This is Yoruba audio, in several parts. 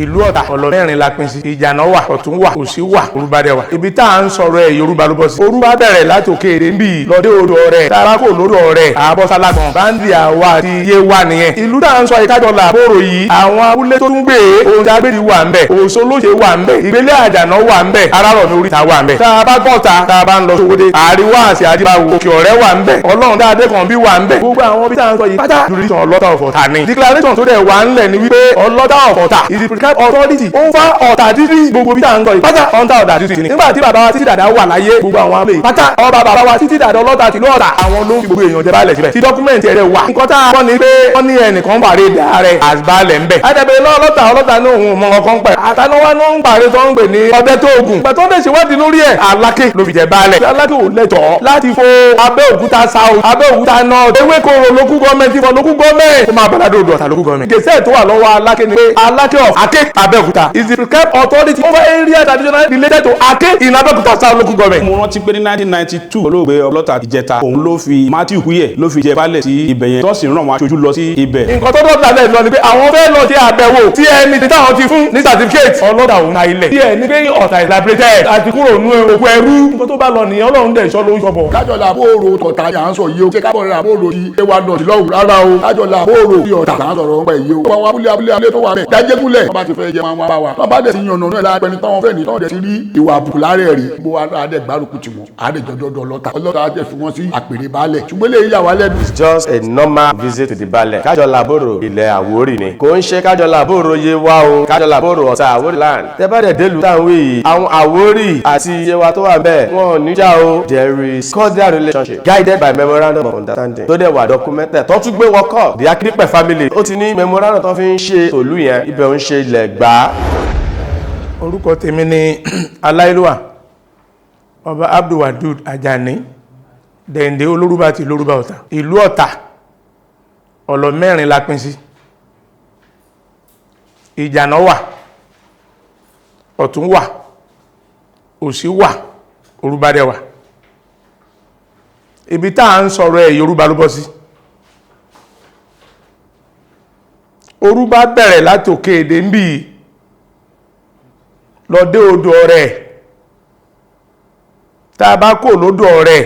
Ìlú Ọ̀tà, ọ̀lọ́ mẹ́rin la pín sí. Ìjànà wà, Ọ̀tún wà, Òsì wà, Orúbadẹ wà. Ibi tá à ń sọ̀rọ̀ ẹ̀, Yorùbá ló bọ́ sí. Orúbá bẹ̀rẹ̀ láti òkè èrè ń bì lọ́dẹ odò ọ̀rẹ́ tarako lórí ọ̀rẹ́ àbọ̀sálágbọ̀n báńdì àwa àti iye wà nìyẹn. Ìlú tá à ń sọ ìkájọlà àbòrò yìí, àwọn abúlé tó ń gbé ohun tí agbèrè wà ń bẹ̀, Òṣòlóṣe wà ń bẹ̀, Ìgbélé Àjànà wà ń bẹ̀, Arárọ̀mí Oríta wà ń bẹ̀. Tá a bá gbọ́ta, tá a bá ń lọ sówódé, Àríwá àti Àdìbàwò, Òkè Ọ̀rẹ́ wà ń bẹ̀, Ọlọ́run dáadé kan bí wà ń bẹ̀. Gbogbo àwọn bí tá à ń sọ yìí pátá, jurisdiction Ọlọ́tà of Ọ̀tà ni. Declaration tó dẹ̀ wà ńlẹ̀ ni wípé Ọlọ́tà of Ọ̀tà is the prescribed authority over Ọ̀tà district. Gbogbo bí tá à ń sọ yìí pátá, under Ọ̀tà district ni. Nígbà tí bàbá wa Títí Dàda wà láyé, gbogbo àwọn abúlé pátá, ọba bàbá wa Títí Dàda Ọlọ́tà tìlú Ọ̀tà, àwọn ló ń fi gbogbo èèyàn jẹ baálẹ̀ síbẹ̀, tí document rẹ̀ wà. Nǹkan tá a kọ́ ni pé wọ́n ní ẹnìkan pàrẹ̀ dà rẹ̀ àbálẹ̀ ńbẹ̀. Àdàbẹ̀ lọ́lọ́tà, ọlọ́tà ní òun mọ ọkàn pẹ̀. Àtànáwá ló ń pàrẹ̀ tó ń pè ní ọdẹ tó ogun. Pẹ̀tọ́ dẹ̀ ṣèwádìí lórí ẹ̀, Aláké ló fi jẹ baálẹ̀. Aláké ò lẹ́tọ̀ọ́ láti fo Abẹ́òkúta South, Abẹ́òkúta North, Ewékòró local government, Ifọ̀ local government, kó máa bàdá dòdò Ọ̀tà local government. Gbèsè tó wà lọ́wọ́ Aláké ni pé Aláké of Aké Abẹ́òkúta is the prescribed authority over area traditionally related to Aké in Abẹ́òkúta South local government. Mo rántí pé ní 1992, olóògbé Ọlọ́tà Ìjẹta, òun ló fi Matthew Kúyẹ̀ ló fi jẹ baálẹ̀ sí ibẹ̀ yẹn, tó sì rán àwọn aṣojú lọ sí ibẹ̀. Nǹkan tó dọ̀tà lẹ̀ lọ ni pé àwọn fẹ́ lọ sí àbẹ̀wò tí ẹni tí táwọn ti fún ní certificate ọlọ́dà òun ta ilẹ̀ tí ẹni pé Ọ̀tà is liberated àti kúrò nú òkú ẹrú. Nǹkan tó bá lọ nìyẹn. Ọlọ́run dẹ̀ sọ ló ń sọ̀bọ̀. Kájọlá bóòrò tọ̀tà yà ń sọ yìí o. Ṣé kábọ̀ rẹ̀ bóòrò yìí ewa nọ̀tì lọ́wọ́? Rárá o, kájọlá bóòrò yìí Ọ̀tà là ń sọ̀rọ̀ ńpẹ̀ yìí o. Àwọn abúlé abúlé abúlé tó wà bẹ́ẹ̀ dájégúnlẹ̀, wọ́n bá ti fẹ́ jẹ wọn wá bá wa. Wọ́n bá dẹ̀ ti yànnà náà lápẹ́ni táwọn fẹ́ ní táwọn dẹ̀ ti rí ìwà àbùkù lára ẹ̀ rí. Gbogbo wa náà dẹ̀ gbárùkù tì wọ́n, àdẹ̀ jọjọ́ ọlọ́ta ọlọ́ta á dẹ̀ fi wọ́n sí àpèrè baálẹ̀, ṣùgbọ́n lè yà wá lẹ́nu. It's just a normal visit to the baálẹ̀. Kájọlá Bòrò ilẹ̀ Àwórì ni. Kò ń ṣe Kájọlá Bòrò Yewa o. Kájọlá Bòrò Ọ̀tà, Àwórì land. Tẹ́ bá dẹ̀ délùú táwọn wí yìí, àwọn Àwórì àti Yewa tó wà bẹ́ẹ̀, wọn ò níjà o. There is cordial relationship guided by memorandum of understanding tó dẹ̀ wà documented. Tó tún gbé wọkọ̀. The Akínípẹ̀ family, ó ti ní memorandum tó fi ń ṣe tòlú yẹn. Ibẹ̀ ń ṣe ilẹ̀ gbá. Orúkọ tèmi ni aláìlúwà Ọba Abdulwadud Ajani Dẹ̀ǹdé, Olórúbá ti Olórúbá Ọ̀tà. Ìlú Ọ̀tà, ọ̀lọ́ mẹ́rin la pín sí. Ìjànà wà, Ọ̀tún wà, Òsì wà, Orúbádẹ wà. Ibi tá à ń sọ̀rọ̀ ẹ̀, Yorùbá ló bọ́ sí. Orúbá bẹ̀rẹ̀ láti òkè èdè ń bì lọ dé odò ọ̀rẹ́. Tá a bá kò lódò ọ̀rẹ́,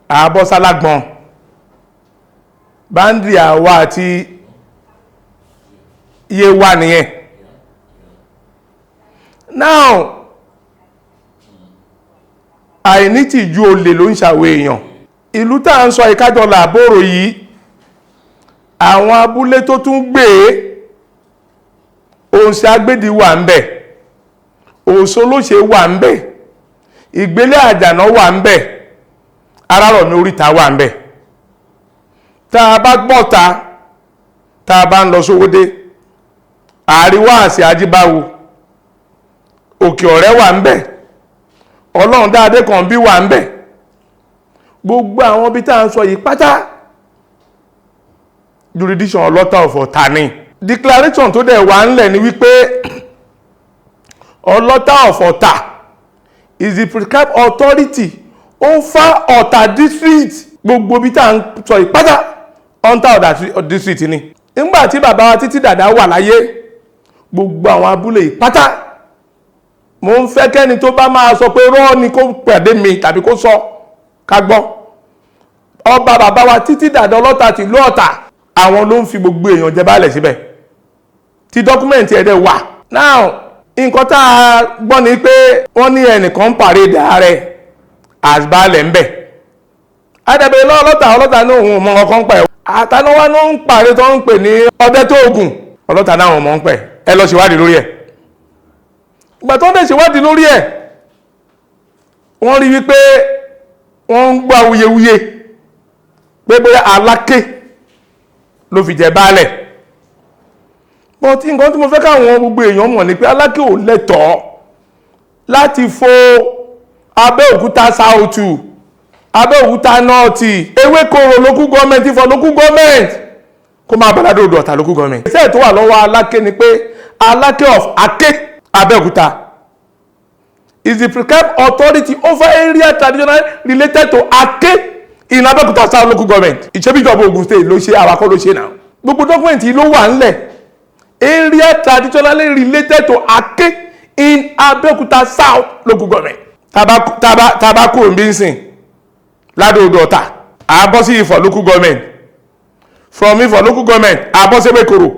àbọ́sálágbọ̀n báńdì àwa àti iye wà nìyẹn. Now, àìnítìjú olè ló ń ṣàwọ èèyàn. Ìlú tá à ń sọ ìkájọlà àbòrò yìí, àwọn abúlé tó tún gbé òǹṣẹ́ agbédì wà ń bẹ̀, Òṣòlóṣe wà ń bẹ̀, Ìgbélé Àjànà wà ń bẹ̀, Arárọ̀mí Oríta wà ń bẹ̀. Tá a bá gbọ́ta, tá a bá ń lọ sówódé, Àríwá àti Ajíbáwo, Òkè Ọ̀rẹ́ wà ń bẹ̀, Ọlọ́run dáadé kan bí wà ń bẹ̀. Gbogbo àwọn bí tá à ń sọ yìí pátá, jurisdiction Ọlọ́tà of Ọ̀tà ni. Declaration tó dẹ̀ wà ńlẹ̀ ni wípé Ọlọ́tà of Ọ̀tà is the prescribed authority over Ọ̀tà district. Gbogbo bí tá à ń sọ yìí pátá, under Ọ̀tà district ni. Nígbà tí bàbá wa Títí Dàda wà láyé, gbogbo àwọn abúlé yìí pátá, mo ń fẹ́ kẹ́ni tó bá máa sọ pé rọ́ ni kó pàdé mi tàbí kó sọ ká gbọ́. Ọba bàbá wa Títí Dàda Ọlọ́tà tìlú Ọ̀tà, àwọn ló ń fi gbogbo èèyàn jẹ baálẹ̀ síbẹ̀, tí document ẹ̀ dẹ̀ wà. Now, nǹkan tá a gbọ́ ni pé wọ́n ní ẹnìkan ń pàrẹ̀ ààrẹ àbálẹ̀ ń bẹ̀. Àdàbẹ̀ ọlọ́tà, ọlọ́tà ní òun mọ ọkàn pẹ̀. Àtànáwá ló ń pàrẹ̀ tó ń pè ní ọdẹ tó ogun. Ọlọ́tà náà mọ̀ ń pẹ̀. Ẹ lọ ṣèwádìí lórí ẹ̀. Ìgbà tó ń dẹ̀ ṣèwádìí lórí ẹ̀, wọ́n rí wípé wọ́n ń gbọ́ awuyewuye pé bóyá Aláké ló fi jẹ baálẹ̀. But nǹkan tí mo fẹ́ káwọn gbogbo èèyàn mọ̀ ni pé Aláké ò lẹ́tọ̀ọ́ láti fo Abẹ́òkúta South, Abẹ́òkúta North, Ewékòró local government, Ifọ̀ local government, kó máa bàdá dòdò Ọ̀tà local government. Ìṣe tó wà lọ́wọ́ Aláké ni pé Aláké of Aké Abẹ́òkúta is the prescribed authority over area traditionally related to Ake in Abẹ́òkúta South local government. Ìṣebíjọba Ogun State ló ṣe, àwakọ́ ló ṣe náà. Gbogbo document yìí ló wà ńlẹ̀. Area traditionally related to Ake in Abeokuta South Local Government. Tábà kúrò níbí nsìn ládòodò Ọ̀tà, à bọ́ sí Ifọ̀ Local Government. From Ifọ̀ Local Government, à bọ́ sí Ewékòró.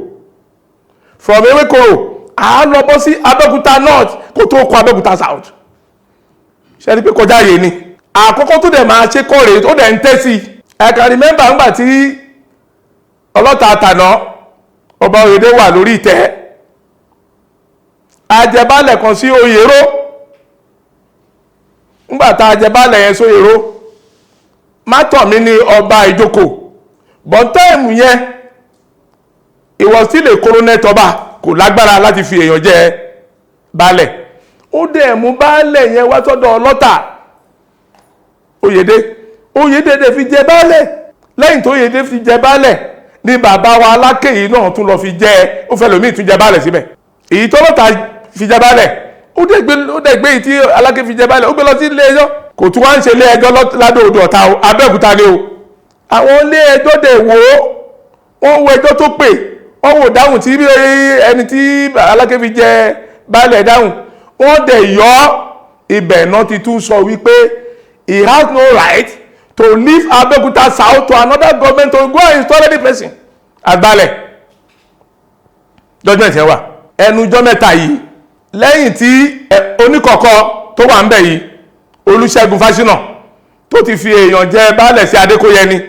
From Ewékòró, à lọ bọ́ sí Abẹ́òkúta North kó tó kọ Abẹ́òkúta South. Ṣe ni pé kọjá yé ni àkọ́kọ́ tó dẹ̀ máa ṣe kọ́ rèé, ó dẹ̀ ń tẹ́ sí i. I can remember ńgbà tí ọlọ́ta àtàná, ọba Oyèdè, wà lórí ìtẹ́, ajẹbálẹ̀ kan sí Oyèrò. Ńgbà tá ajẹbálẹ̀ yẹn sóyèrò, mátọ̀mí ní ọba ìjókòó, but time yẹn he was still a coronet ọba, kò lágbára láti fi èèyàn jẹ baálẹ̀. Ó dẹ̀ mú baálẹ̀ yẹn wá sọ́dọ̀ ọlọ́tà Oyèdè. Oyèdè dẹ̀ fi jẹ baálẹ̀. Lẹ́yìn tó Oyèdè fi jẹ baálẹ̀ ní bàbá wa Aláké yìí náà tún lọ fi jẹ, ó fẹ́ lòmíì tún jẹ baálẹ̀ síbẹ̀. Èyí tó lọ́ta fi jẹ baálẹ̀, ó dẹ̀ gbé èyí tí Aláké fi jẹ baálẹ̀, ó gbé lọ sí ilé ẹjọ́. Kò tún wá ń ṣe ilé ẹjọ́ ládò odò Ọ̀tà o, Abẹ́òkúta ni o. Àwọn ilé ẹjọ́ dẹ̀ wò ó, wọ́n wo ẹjọ́ tó pè, wọ́n wò dáhùn tí ẹni tí Aláké fi jẹ baálẹ̀ dáhùn, wọ́n dẹ̀ yọ. Ibẹ̀ náà ti tún sọ wípé he has no right to leave Abeokuta South to another government to go and install any person as baálẹ̀. Judgement yẹn wà ẹnu ọjọ́ mẹ́ta yìí, lẹ́yìn tí oníkọ̀ọ̀kọ̀ tó wà ń bẹ̀ yìí, Olúṣẹ́gun Fáṣínà, tó ti fi èèyàn jẹ baálẹ̀ sí Adékóyẹni.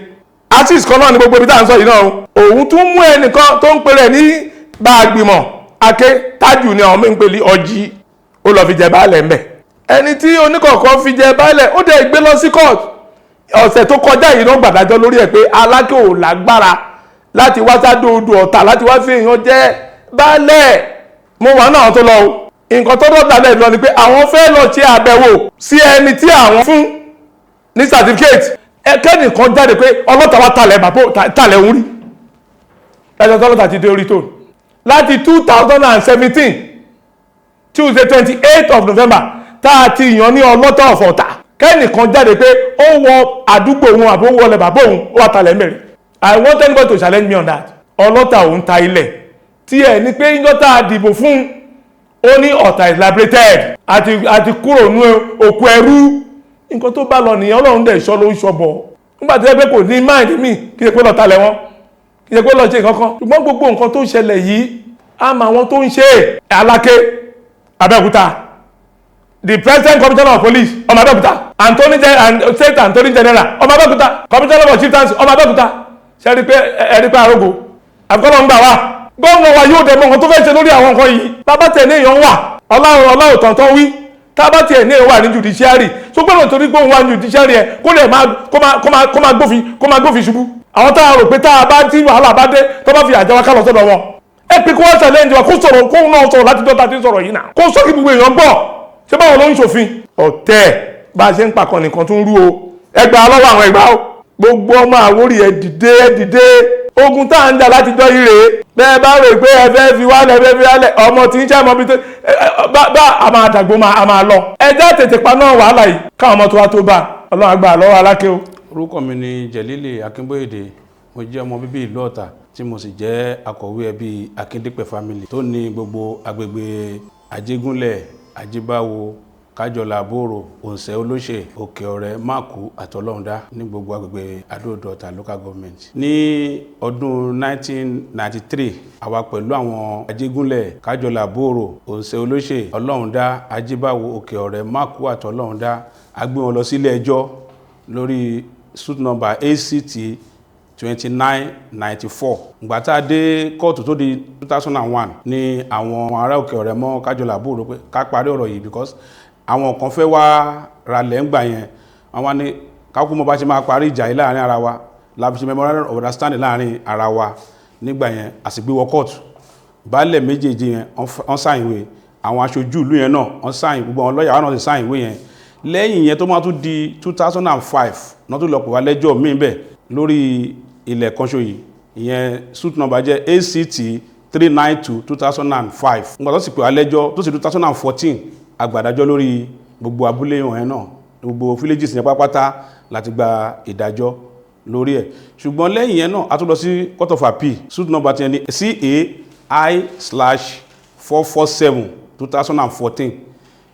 Artist kan náà ní gbogbo ibi tá à ń sọ yìí náà o. Òun tún mú ẹnìkan tó ń pèrè ní bá a gbìmọ̀ Aké Tájù ni àwọn mí ń pè ní ọjí, ó lọ fi jẹ baálẹ̀ ńbẹ̀. Ẹni tí oníkọ̀ọ̀kan fi jẹ baálẹ̀, ó dẹ̀ gbé lọ sí court. Ọ̀sẹ̀ tó kọjá yìí ló gbàdájọ́ lórí ẹ̀ pé Aláké ò lágbára láti wá sádòdò Ọ̀tà láti wá fi èèyàn jẹ baálẹ̀. Mo wà náà tó lọ o. Nǹkan tó dọ̀tà lẹ̀ lọ ni pé àwọn fẹ́ lọ ṣe àbẹ̀wò sí ẹni tí àwọn fún ní certificate. Ẹkẹ́nìkan jáde pé ọlọ́ta wa talẹ̀ bàbá talẹ̀ òun rí lẹ́jọ́ tọ́lọ́ta ti dé orí tó láti 2017, Tuesday 28th of November, tá a ti yàn ní ọlọ́tà of Ọ̀tà, kẹ́nìkan jáde pé ó wọ àdúgbò òun àbó wọlé bàbá òun, ó wà talẹ̀ mẹ́rin. I want anybody to challenge me on that. Ọlọ́tà òun ta ilẹ̀ tí ẹ̀ ní pé yíyọ́ tá a dìbò fún, ó ní Ọ̀tà is liberated, àti kúrò ní òkú ẹrú. Nǹkan tó bá lọ nìyẹn. Ọlọ́run dẹ̀ ṣọ́ ló ń ṣọbọ̀ nígbà tí ẹ pé kò ní mind mi, kí ṣe pé lọ talẹ̀ wọn, kí ṣe pé lọ ṣe nǹkan kan. Ṣùgbọ́n gbogbo nǹkan tó ṣẹlẹ̀ yìí, á mọ àwọn tó ń ṣe. Aláké Abẹ́òkúta, the present Commissioner of Police, ọmọ Abẹ́òkúta, Attorney and State Attorney General, ọmọ Abẹ́òkúta, Commissioner for Chieftaincy, ọmọ Abẹ́òkúta. Ṣe rí pé ẹ rí pé arógo àfikọ́nà ń gbà wá? Gómìnà wa yóò dẹ̀ mọ nǹkan tó fẹ́ ṣe lórí àwọn nǹkan yìí. Bàbá tẹ̀ ní èèyàn wà, ọlọ́run ọlọ́run tọ̀ntàn wí, tábà tiẹ̀ ní èèyàn wà ní judiciary tó gbọ́dọ̀, torí pé òun wà ní judiciary ẹ̀, kó lè máa kó máa gbófin ṣubú. Àwọn tá a rò pé tá a bá tí wàhálà bá dé, tó bá fi àjọ wa ká lọ sọ́dọ̀ wọn, ẹ pé kó wọ́n challenge wa, kó sọ̀rọ̀, kóun náà sọ̀rọ̀ láti dọ́ta tí ń sọ̀rọ̀ yìí náà, kó sọ kí gbogbo èèyàn gbọ́. Ṣé báwo ló ń ṣòfin ọ̀tẹ̀? Bá a ṣe ń pàkan nìkan tún rú o. Ẹgbàá lọ́wọ́ àwọn ẹgbàá o. Gbogbo ọmọ Àwórì, ẹ dìde, ẹ dìde. Ogun tá à ń jà láti jọ ire bẹ́ẹ̀ bá rò pé ẹ fẹ́ fi wálẹ̀, ẹ fẹ́ fi wálẹ̀, ọmọ tí ń ṣe ọmọ bíi tó bá a máa dàgbò, a máa lọ. Ẹ já tètè paná wàhálà yìí káwọn ọmọ tó wá tó bá. Ọlọ́run àgbà lọ́wọ́ Aláké o. Orúkọ mi ni Jẹ̀lílì Akínbóyèdè. Mo jẹ́ ọmọ bíbí ìlú Ọ̀tà, tí mo sì jẹ́ akọ̀wé ẹbí Akíndípẹ̀ family tó ní gbogbo agbègbè Àjẹgúnlẹ̀, Àjíbáwo, Kájọlà, Bòrò, Òǹsẹ̀, Olóṣè, Òkè Ọ̀rẹ́, Máàkú àtọlọ́húndá ní gbogbo agbègbè Adó-Odò Ọ̀tà Local Government. Ní ọdún 1993, àwa pẹ̀lú àwọn Àjẹgúnlẹ̀, Kájọlà, Bòrò, Òǹsẹ̀, Olóṣè, Ọlọ́húndá, Àjíbáwo, Òkè Ọ̀rẹ́, Máàkú àtọlọ́húndá, a gbé wọn lọ sílé ẹjọ́ lórí suit number ACT 2994. Ìgbà tá a dé kóòtù tó di 2001 ní àwọn ará Òkè Ọ̀rẹ́ mọ́ Kájọlà Bòrò pé ká parí ọ̀rọ̀ yìí, because àwọn kan fẹ́ wá ralẹ̀ ńgbà yẹn. Wọ́n wá ní kákú mọ́ bá ṣe máa parí ìjà yìí láàrin ara wa, la fi ṣe memorandum of understanding láàrin ara wa nígbà yẹn. A sì gbé wọ kóòtù. Baálẹ̀ méjèèjì yẹn, wọ́n sign ìwé. Àwọn aṣojú ìlú yẹn náà, wọ́n sign. Gbogbo àwọn lọ́ọ̀yà wọn náà sì sign ìwé yẹn. Lẹ́yìn yẹn, tó máa tún di 2005 náà, tó lọ pè wá lẹ́jọ́ míì bẹ́ẹ̀ lórí ilẹ̀ kan ṣo yìí. Ìyẹn suit number jẹ́ ACT 392 2005. Nígbà tó sì pè wá lẹ́jọ́ tó sì 2014, agbàdájọ́ lórí gbogbo abúlé wọn náà, gbogbo villages yẹn pátápátá láti gba ìdájọ́ lórí ẹ̀. Ṣùgbọ́n lẹ́yìn yẹn náà, a tún lọ sí Court of Appeal. Suit number tiẹ̀ ní CA I/447/2014.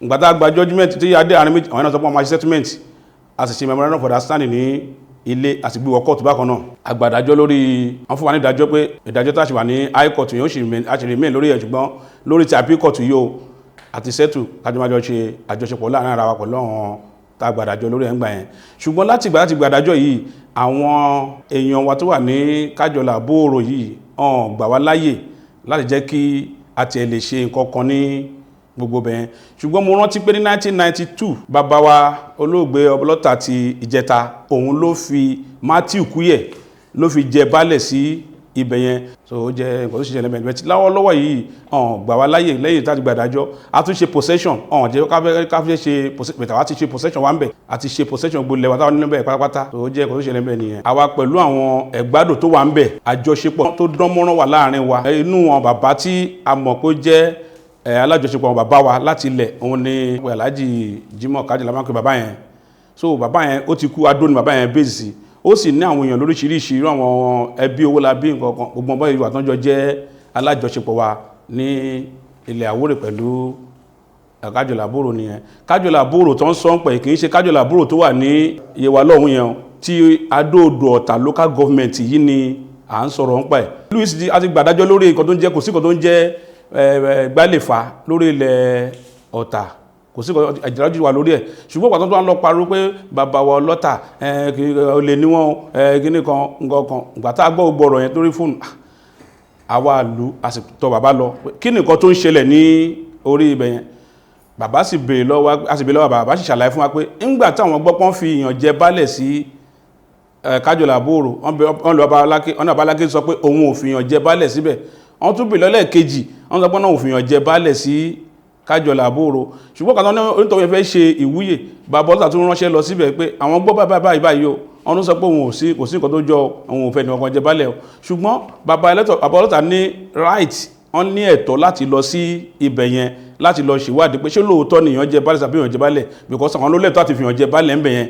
Ìgbà tá a gba judgement tí adé àárín méjì, àwọn náà sọ pé wọ́n máa ṣe settlement. A sì ṣe memorandum of understanding ní ilé, a sì gbé wọ kóòtù bákan náà. Àgbàdájọ́ lórí wọ́n fún wa ní ìdájọ́ pé ìdájọ́ tá a ṣe wà ní high court yóò ṣì remain lórí ẹ̀, ṣùgbọ́n lórí ti appeal court yìí o, àti settle kájọ máa jọ ṣe àjọṣepọ̀ láàrin ara wa pẹ̀lú àwọn tá a gbàdájọ́ lórí ẹ̀ ń gbà yẹn. Ṣùgbọ́n láti ìgbà láti gbàdájọ́ yìí, àwọn èèyàn wa tó wà ní Kájọlà Bóòrò yìí ọ̀n gbà wá láyè láti jẹ́ kí a tiẹ̀ lè ṣe nǹkan kan ní gbogbo bẹ̀yẹn. Ṣùgbọ́n mo rántí pé ní 1992, bàbá wa olóògbé Ọlọ́ta ti Ìjẹta, òun ló fi Matthew Kúyẹ̀ ló fi jẹ baálẹ̀ sí ibẹ̀ yẹn. So ó jẹ́ nǹkan tó ṣiṣẹ́ lẹ́mẹ̀ẹ́ tí lọ́wọ́lọ́wọ́ yìí ọ̀n gbà wá láyè. Lẹ́yìn tá a ti gbàdájọ́, a tún ṣe possession, ọ̀n jẹ́ ká fẹ́ ṣe, bẹ̀tà wá ti ṣe possession wa ń bẹ̀, a ti ṣe possession gbogbo lẹ́wà táwọn nínú bẹ̀ pátápátá. So ó jẹ́ nǹkan tó ṣẹlẹ̀ lẹ́mẹ̀ẹ́ nìyẹn. Àwa pẹ̀lú àwọn Ẹ̀gbádò tó wà ń bẹ̀, àjọṣepọ̀ tó dán mọ́rán wà láàrin wa. Inú wọn bàbá tí a mọ̀ pé ó jẹ́ alájọṣepọ̀ àwọn bàbá wa láti ilẹ̀, òun ni Alhaji Jimoh Kájọlá máa ń pè bàbá yẹn. So bàbá yẹn ó ti kú, Adó ni bàbá yẹn bèèsì sí. Ó sì ní àwọn èèyàn lóríṣiríṣi, irú àwọn ẹbí owó la bí nǹkan kan, gbogbo ọmọ ìwà tó ń jọ jẹ́ alájọṣepọ̀ wa ní ilẹ̀ Àwórì pẹ̀lú Kájọlà Bóòrò nìyẹn. Kájọlà Bóòrò tó ń sọ ń pẹ̀ kì í ṣe Kájọlà Bóòrò tó wà ní Yewa lọ́hùn yẹn, tí Adó-Odò Ọ̀tà local government yìí ni à ń sọ̀rọ̀ ń pẹ̀. Louis a ti gbàdájọ́ lórí nǹkan tó ń jẹ́, kò sí nǹkan tó ń jẹ́ gbálẹ̀fà lórí ilẹ̀ Ọ̀tà, kò sí ìdájọ́ wà lórí ẹ̀. Ṣùgbọ́n pàtó tó ń lọ pariwo pé bàbá wa Ọlọ́ta olè ní wọ́n, kíní kan nǹkan kan, ìgbà tá a gbọ́ gbogbo ọ̀rọ̀ yẹn lórí fóònù, àwa lù a sì tọ̀ bàbá lọ, kí ni nǹkan tó ń ṣẹlẹ̀ ní orí ibẹ̀ yẹn? Bàbá sì béèrè lọ́wọ́, a sì béèrè lọ́wọ́ bàbá, sì ṣàlàyé fún wa pé ńgbà táwọn gbọ́ pọ́n fi ìyàn jẹ baálẹ̀ sí Kájọlà Bóòrò, wọ́n lọ Babaláké, wọ́n náà Babaláké sọ pé òun ò fi ìyàn jẹ baálẹ̀ síbẹ̀. Wọ́n tún béèrè lọ́lẹ́ẹ̀kejì, wọ́n sọ pé náà ò fi ìyàn jẹ baálẹ̀ sí Kájọlà Bóòrò. Ṣùgbọ́n kàtà onítọ̀wé fẹ́ ṣe ìwúyè, bàbá Ọlọ́ta tún ránṣẹ́ lọ síbẹ̀ pé àwọn gbọ́ báyìí báyìí báyìí o, wọ́n tún sọ pé òun ò sí, kò sí nǹkan tó jọ, òun ò fẹ́ nìkan jẹ baálẹ̀ o. Ṣùgbọ́n bàbá Ọlọ́ta ní right, wọ́n ní ẹ̀tọ́ láti lọ sí ibẹ̀ yẹn láti lọ ṣèwádìí pé ṣé lóòótọ́ nìyàn jẹ baálẹ̀ tàbí ìyàn jẹ baálẹ̀, because àwọn ló lẹ́tọ̀ọ́ àti fìyàn jẹ baálẹ̀ ń bẹ̀ yẹn.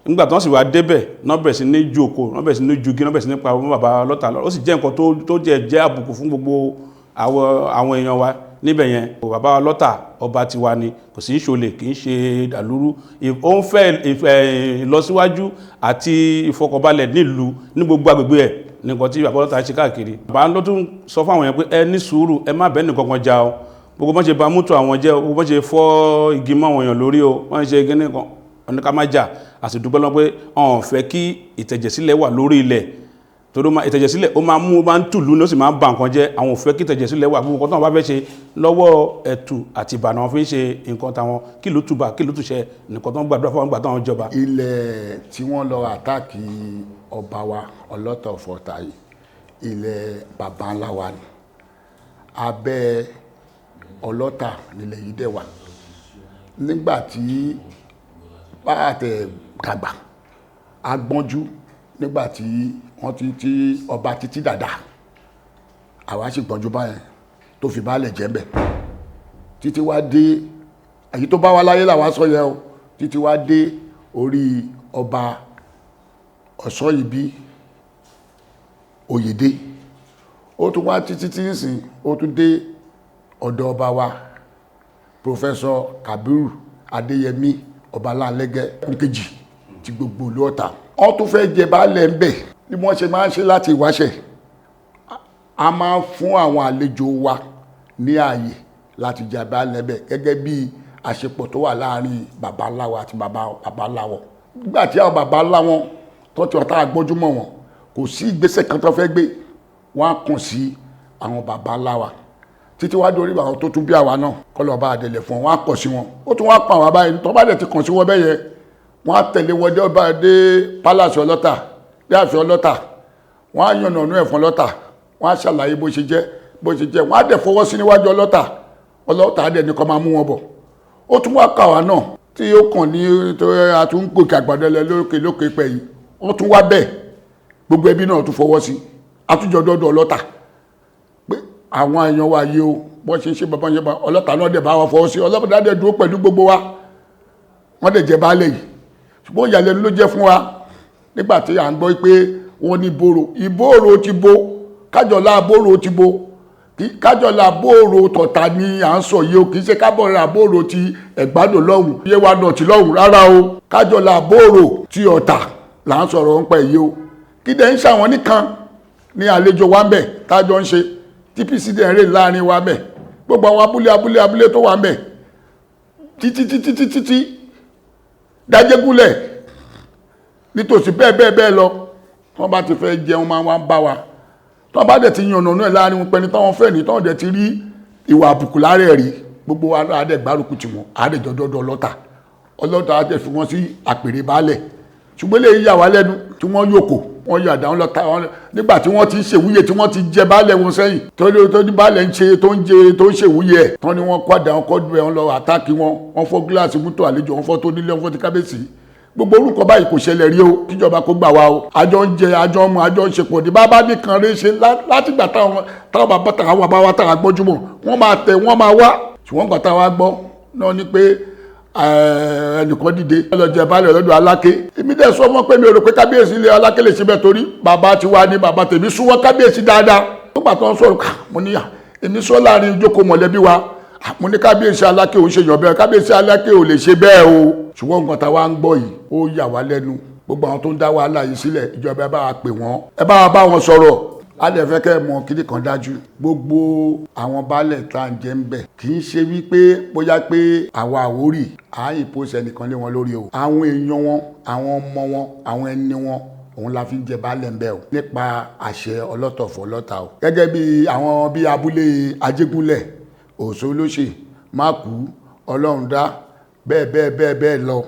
Nígbà tí wọ́n sì wá débẹ̀, náà bẹ̀rẹ̀ sí ní ju òkò, náà bẹ̀rẹ̀ sí ní ju igi, náà bẹ̀rẹ̀ sí ní pa ọmọ bàbá Ọlọ́ta lọ. Ó sì jẹ́ nǹkan tó jẹ́ àbùkù fún gbogbo àwọn èèyàn wa níbẹ̀ yẹn. Bàbá Ọlọ́ta ọba tiwa ni, kò sí ìṣòlè, kì í ṣe dàlúrú. Ó ń fẹ́ ìlọsíwájú àti ìfọkànbalẹ̀ nílùú ní gbogbo agbègbè ẹ̀ nìkan tí bàbá Ọlọ́ta ṣe káàkiri. Bàbá ló tún sọ fún àwọn yẹn pé ẹ ní sùúrù, ẹ má bẹ́ẹ̀ nìkan kan jà o, gbogbo bọ́n ṣe ba mọ́tò àwọn jẹ́, gbogbo bọ́n ṣe fọ́ igi mọ́ àwọn èèyàn lórí o, wọ́n ṣe kíní kan ọ̀nà ká má jà. Àti dúpẹ́ lọ́wọ́ pé ọ̀n fẹ́ kí ìtẹ̀jẹ̀sílẹ̀ wà lórí ilẹ̀, torí ìtẹ̀jẹ̀sílẹ̀ ó máa mú, máa ń tùlú ní, ó sì máa ń ba nǹkan jẹ́. Àwọn ò fẹ́ kí ìtẹ̀jẹ̀sílẹ̀ wà. Gbogbo nǹkan tó wọn bá fẹ́ ṣe lọ́wọ́ ẹ̀tù àti ìbànú wọn fi ń ṣe nǹkan táwọn, kí ló túbà, kí ló túṣẹ, nǹkan tó ń gbàdúrà fún àwọn ìgbà táwọn jọba. Ilẹ̀ tí wọ́n lọ àtáàkì ọba wa Ọlọ́ta of Ọ̀tà yìí, ilẹ̀ baba ńlá wa ni, abẹ́ Ọlọ́ta nílẹ̀ yìí dẹ̀ wà. Nígbà tí bá a tẹ̀ dàgbà, a gbọ́njú nígbà tí wọ́n ti tí ọba títí dàda, àwa sì gbọ́njú báyẹn tó fi baálẹ̀ jẹ́ mbẹ̀ títí wá dé èyí tó bá wa láyé làwa sọ yẹn o, títí wá dé orí ọba Ọ̀ṣọ́yìbí Oyèdé. Ó tún wá títí tí ń sìn, ó tún dé ọ̀dọ̀ ọba wa Professor Kabiru Adéyẹmí Ọbaláńlẹ́gẹ́ kejì ti gbogbo ìlú Ọ̀tà. Wọ́n tún fẹ́ jẹ baálẹ̀ ń bẹ̀. Bí wọ́n ṣe máa ń ṣe láti ìwáṣẹ̀, a máa ń fún àwọn àlejò wa ní ààyè láti jẹ baálẹ̀ bẹ̀ gẹ́gẹ́ bí àṣepọ̀ tó wà láàrin baba ńlá wa àti baba ńlá wọn. Nígbà tí àwọn baba ńlá wọn tó ti wà tá a gbójúmọ̀ wọn, kò sí ìgbésẹ̀ kan tó fẹ́ gbé, wọ́n á kàn sí àwọn baba ńlá wa títí wá dórí àwọn tó tún bí àwa náà, kọ́ lọ́ọ́ bá àdẹ̀lẹ̀ fún wọn, wọ́n á kàn sí wọn. Ó tún wá pa àwọn báyìí tó bá dẹ̀ ti kàn sí wọn bẹ́ẹ̀ yẹn, wọ́n á tẹ̀lé wọn dé ọba dé pálàsì Ọlọ́ta, dé ààfin Ọlọ́ta. Wọ́n á yànnà ọ̀nà ẹ̀fọn Ọlọ́ta, wọ́n á ṣàlàyé bó ṣe jẹ́, bó ṣe jẹ́. Wọ́n á dẹ̀ fọwọ́ sí níwájú Ọlọ́ta. Ọlọ́ta á dẹ̀ ní kó máa mú wọn bọ̀. Ó tún wá kà wá náà tí ó kàn ní tó a tún ń gòkè àgbàdo lẹ lókè lókè pẹ̀ yìí. Wọ́n tún wá bẹ́ẹ̀, gbogbo ẹbí náà tún fọwọ́ sí, àtúnjọ dọ́dọ̀ Ọlọ́ta pé àwọn èèyàn wa yìí o, bọ́n ṣe ń ṣe bàbá yẹn bá Ọlọ́ta náà dẹ̀ bá wa fọwọ́ sí. Ọlọ́ta dẹ̀ dúró pẹ̀lú gbogbo wa, wọ́n dẹ̀ jẹ baálẹ̀ yìí. Ṣùgbọ́n ìyàlẹ́nu ló jẹ́ fún wa nígbà tí à ń gbọ́ pé wọ́n ní ìbòrò, ìbòrò ti bo Kájọlá, bòrò ti bo. Kí Kájọlà Bóòrò tọ̀tà ni à ń sọ yìí o, kì í ṣe Kájọlà Bóòrò ti Ẹ̀gbádò lọ́hùn, Yewa North lọ́hùn rárá o. Kájọlà Bóòrò ti Ọ̀tà là ń sọ̀rọ̀ ń pẹ̀ yìí o. Kí dẹ̀ ń ṣàwọn nìkan ní àlejò wa ń bẹ̀ tájọ ń ṣe tí PCD ń rè láàrin wa ń bẹ̀, gbogbo àwọn abúlé abúlé abúlé tó wà ń bẹ̀ títí títí títí tí dájégúnlẹ̀ nítòsí bẹ́ẹ̀ bẹ́ẹ̀ bẹ́ẹ̀ lọ. Wọ́n bá ti fẹ́ jẹun máa wá ń bá wa, tí wọ́n bá dẹ̀ ti yànnà náà láàrin wọn pẹ́ni táwọn fẹ́ ní, táwọn dẹ̀ ti rí ìwà àbùkù lára ẹ̀ rí, gbogbo wa á dẹ̀ gbárùkù tì wọ́n, á dẹ̀ dọ́dọ́dọ́ ọlọ́ta ọlọ́ta, á dẹ̀ fi wọ́n sí àpèrè baálẹ̀. Ṣùgbọ́n lè yà wá lẹ́nu tí wọ́n yòkó, wọ́n yọ àdá wọn lọ́ta wọn nígbà tí wọ́n ti ń ṣèwúyè, tí wọ́n ti jẹ baálẹ̀ wọn sẹ́yìn, tó ní baálẹ̀ ń ṣe, tó ń jẹ, tó ń ṣèwúyè ẹ̀ tán ni wọ́n kó àdá wọn kọ́ ẹ̀, wọ́n lọ àtáàkì wọn, wọ́n fọ́ gíláàsì mọ́tò àlejò, wọ́n fọ́ tó nílé, wọ́n fọ́ ti kábíyèsí. Gbogbo orúkọ báyìí kò ṣẹlẹ̀ rí o. Kíjọba kó gbà wá o. Àjọ ń jẹ, àjọ ń mu, àjọ ń ṣe pọ̀ ní bábá nìkan rí ṣe látìgbà táwọn bàbá táwọn bàbá wa táwọn gbọ́njúmọ̀, wọ́n máa tẹ̀, wọ́n máa wá. Ṣùgbọ́n gbà táwa gbọ́ náà ni pé ẹnìkan dìde lọ́jọ́ ìbálẹ̀ lọ́dọ̀ Aláké. Èmi dẹ̀ sọ mọ́ pé mi ò rò pé kábíyèsí ilé Aláké lè ṣe bẹ́ẹ̀, torí bàbá tiwa ni bàbá tèmi súnmọ́ kábíyèsí dáadáa. Nígbà tó ń sọ̀rọ̀ ká mo níyà, èmi sọ láàrin ìjókòó mọ̀lẹ́bí wa, mo ní kábíyèsí Aláké ò ń ṣe yàn bẹ́ẹ̀, kábíyèsí Aláké ò lè ṣe bẹ́ẹ̀ o. Ṣùgbọ́n nǹkan táwa ń gbọ́ yìí ó yà wá lẹ́nu. Gbogbo àwọn tó ń dá wàhálà yìí sílẹ̀, ìjọba, ẹ bá wa pè wọ́n, ẹ bá wa bá wọn sọ̀rọ̀. A lè fẹ́ kẹ́ ẹ mọ̀ kíní kan dájú: gbogbo àwọn baálẹ̀ tá à ń jẹ́ ń bẹ̀, kì í ṣe wípé bóyá pé àwa Àwórì à ń impose ẹnìkan lé wọn lórí o. Àwọn èèyàn wọn, àwọn ọmọ wọn, àwọn ẹni wọn, òun la fi ń jẹ baálẹ̀ ń bẹ̀ o, nípa àṣẹ ọlọ́tọ̀fọ̀ ọlọ́ta o. Gẹ́gẹ́ bí àwọn bí abúlé Ajégúnlẹ̀, Òṣòlóṣè, Mákù, Ọlọ́rundá, bẹ́ẹ̀ bẹ́ẹ̀ bẹ́ẹ̀ bẹ́ẹ̀ lọ,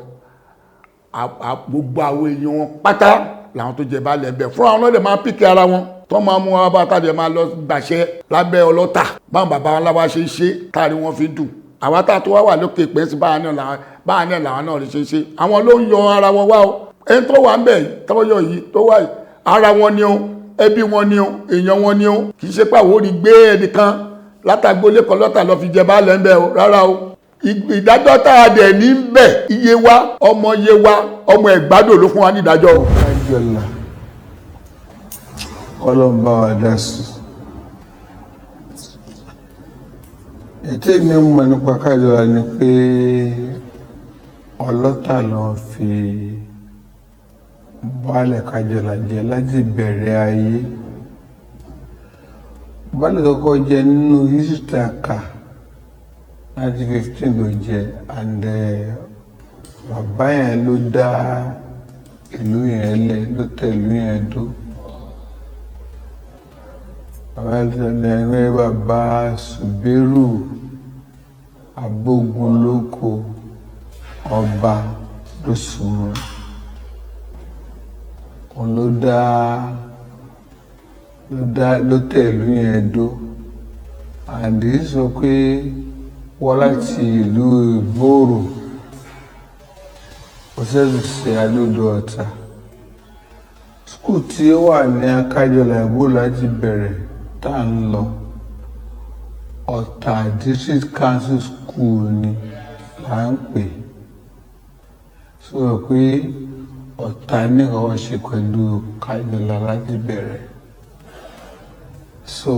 gbogbo àwọn èèyàn wọn pátá làwọn tó jẹ baálẹ̀ ń bẹ̀ fúnra wọn lọ́dẹ̀ máa ń pick ara wọn tó máa mú wọn bá tàbí máa lọ gbàṣẹ lábẹ́ ọlọ́tà. Báwọn bàbá wọn láwa ṣe ń ṣe táàrí wọn fi dùn, àwa tá a tó wá wà lókè pẹ́ sí, báwa náà làwọn náà ṣe ń ṣe. Àwọn ló ń yọ ara wọn wá o. Ẹni tó wà ń bẹ̀ tọ́yọ̀ yìí tó wà, ara wọn ni o, ẹbí wọn ni o, èèyàn wọn ni o. Kì í ṣe pé Àwórì gbé ẹnìkan látàgbólé kan lọ́tà lọ fi jẹ baálẹ̀ ń bẹ̀ o, rárá o. Ìdájọ́ tá a dẹ̀ ní bẹ̀, iye wa, ọmọ iye wa, ọmọ Ẹ̀gbádò ló fún wa ní ìdájọ́ o. Kájọlà, Ọlọ́run bá wa dá sí. Ètò ìmí mọ̀ nípa Kájọlà ni pé ọlọ́tà ló ń fi baálẹ̀ Kájọlà jẹ láti bẹ̀rẹ̀ ayé. Baálẹ̀ kọ́kọ́ jẹ nínú history àkà, 1915 ló jẹ, and bàbá yẹn ló dá ìlú yẹn lẹ̀, ló tẹ̀ ìlú yẹn dó. Bàbá yẹn ló bàbá Sùbẹ́rù Abógunlóko, ọba Lóṣùmù, òun ló dá ló tẹ̀ ìlú yẹn dó. And sọ pé wọ́n láti ìlú Ìgbòrò, ó ṣẹ̀ṣẹ̀ ṣe Adó Ọ̀tà. School tí ó wà ní Akájọlà Ìgbò láti bẹ̀rẹ̀ tá à ń lọ, Ọ̀tà District Council School ni là ń pè. Sọ pé Ọ̀tà ní nǹkan ṣe pẹ̀lú Kájọlà láti bẹ̀rẹ̀. So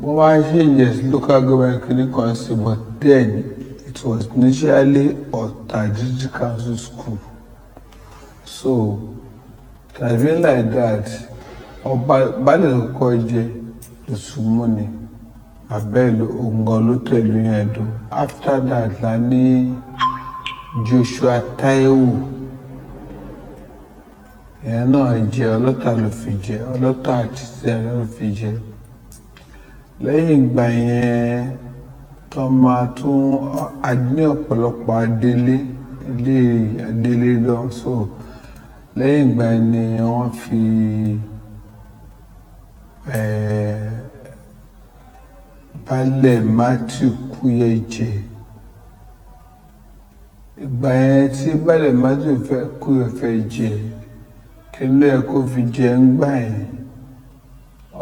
wọ́n wá change sí local government kìíní kan sí, but then it was initially Ọ̀tà District Council School. So it has been like that. Ọba baálẹ̀ tó kọ́kọ́ jẹ, Lùsùmù ni bàbá ìlú òǹgàn ló tẹ̀lú yẹn dùn. After that la ní Joshua Taiwo. Ìyẹn náà jẹ, ọlọ́tà ló fi jẹ, ọlọ́tà àti tìjà ló fi jẹ. Lẹ́yìn ìgbà yẹn tó máa tún ní ọ̀pọ̀lọpọ̀ adélé, ilé adélé lọ. So lẹ́yìn ìgbà yẹn ni wọ́n fi baálẹ̀ Matthew Kúyẹ̀ jẹ. Ìgbà yẹn tí baálẹ̀ Matthew fẹ́ Kúyẹ̀ fẹ́ jẹ, kí ló yẹ kó fi jẹ ńgbà yẹn?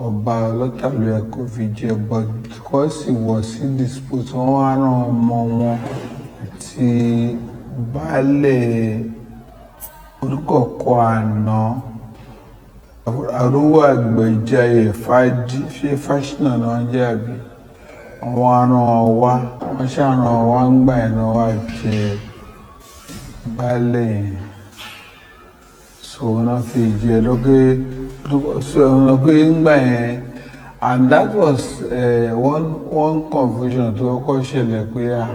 Ọba ọlọ́tà ló yẹ kó fi jẹ, but because he was in dispute, wọ́n wá rán ọmọ wọn àti baálẹ̀ orúkọ̀kọ̀ àná, arówó àgbẹ̀jayé fàájì, ṣé fáṣínà náà jẹ́ àbí. Wọ́n á rán wá, wọ́n ṣàrán wá ń gbà yẹn náà wá jẹ baálẹ̀ yẹn. So wọ́n fi jẹ lókè, so wọ́n pé ńgbà yẹn, and that was one confusion tó kọ́kọ́ ṣẹlẹ̀ pé à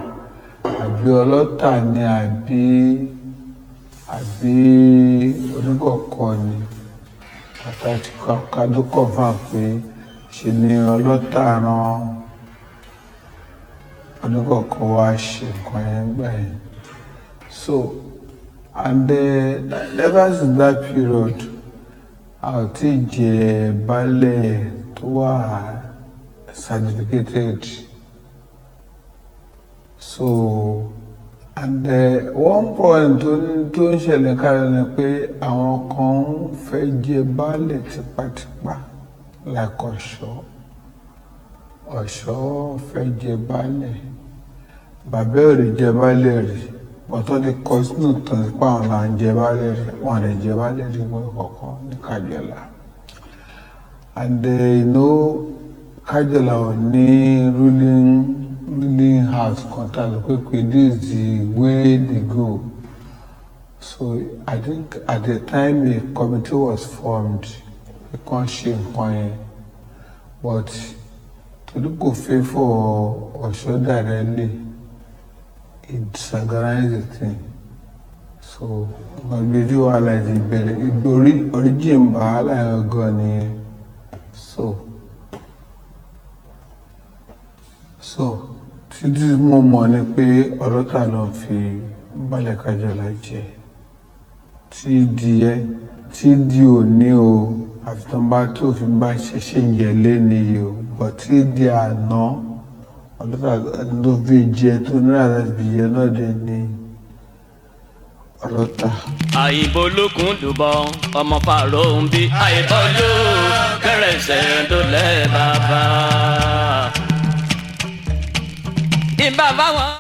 àbí Ọlọ́tà ni àbí Oníkọ̀kọ̀ ni. Pàtàkì ká tó confirm pé ṣe ni Ọlọ́tà rán Oníkọ̀kọ̀ wá ṣe nǹkan yẹn gbà yẹn. So and ever since that period, a ò tí ì jẹ baálẹ̀ tó wà certificated. So and one point tó ń ṣẹlẹ̀ káyọ̀ ni pé àwọn kan ń fẹ́ jẹ baálẹ̀ tipátipá, like Ọ̀ṣọ́. Ọ̀ṣọ́ fẹ́ jẹ baálẹ̀, bàbá ò lè jẹ baálẹ̀ rí, ọ̀tọ́ ti kọ sínú ìtàn pé àwọn là ń jẹ baálẹ̀ rí, wọn lè jẹ baálẹ̀ rí mọ́ kọ̀ọ̀kan ní Kájọlà. And Kájọlà ò ní ruling house kan tá a lè pé this is the way they go. So I think at the time a committee was formed pé kàn ṣe nǹkan yẹn, but torí kò favour Ọ̀ṣọ́ directly, it disorganized the thing. So ibi tí wàhálà ti bẹ̀rẹ̀, orí origin wàhálà yẹn gan nìyẹn. So títí mo mọ̀ ni pé Ọlọ́tà ló ń fi Baálẹ̀ Kájọlà jẹ tí di ẹ tí di òní o, àfi tó ń bá tó fi bá ṣe ń jẹ léni yìí o, but tí di àná, Ọlọ́tà ló fi jẹ, tó ní àná fi jẹ náà dé ní Ọlọ́tà. Àìbólókun dùbọ̀ ọmọ fàrọ̀ ń bí àìbọ́lú kẹrẹsẹ̀ tó lẹ́ bàbá. Ìbá báwọn.